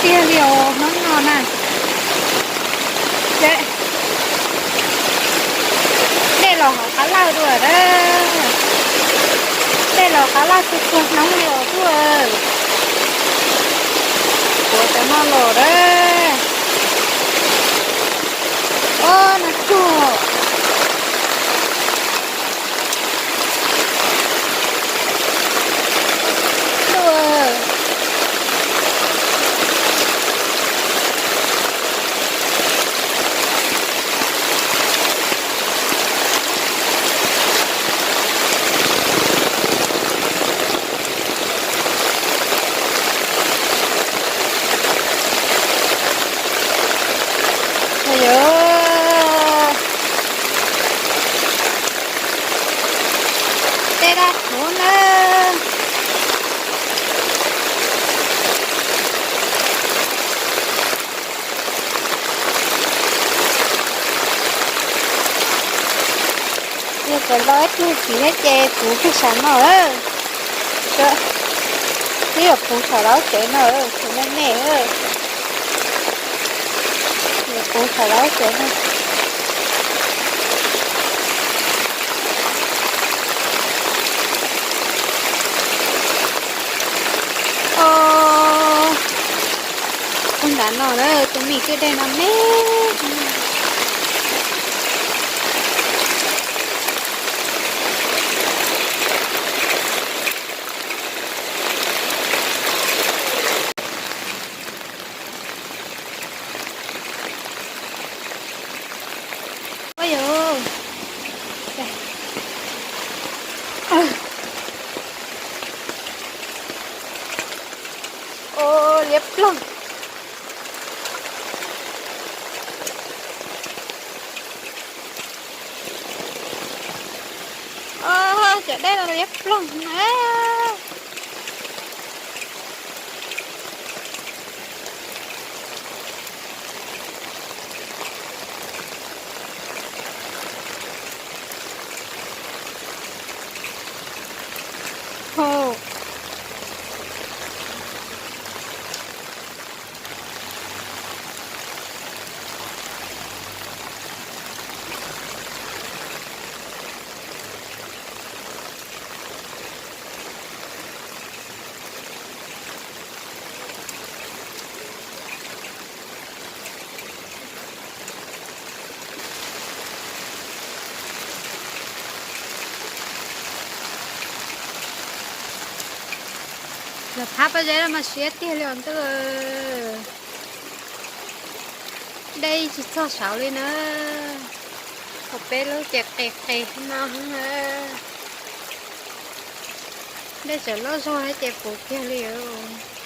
Tiag li os hnub no na. Dej los hauv qab lawj dua na. Dej los qab lawj txhua txhua hnub li os tuaj. Puav cov no los na. Ob no tsuag. Yog tej dab qhuav na. Yog tias los ib tug txiv thiab ces puv kiag saum no. Twb yuav puv saum lawv tsev no, tsis me me. Yuav puv saum lawv tsev no. Tus nram no na, tus me kwj deg no me. Ua yog, o, liab ploog. O, cov dej no liab ploog na. Los thab pob zeb no mas siab tiag li os ntuj. Dej tsis txog saud li na. Hauv peb lub ces qis qis no na. Dej tseem loj zog ces puv kiag li os.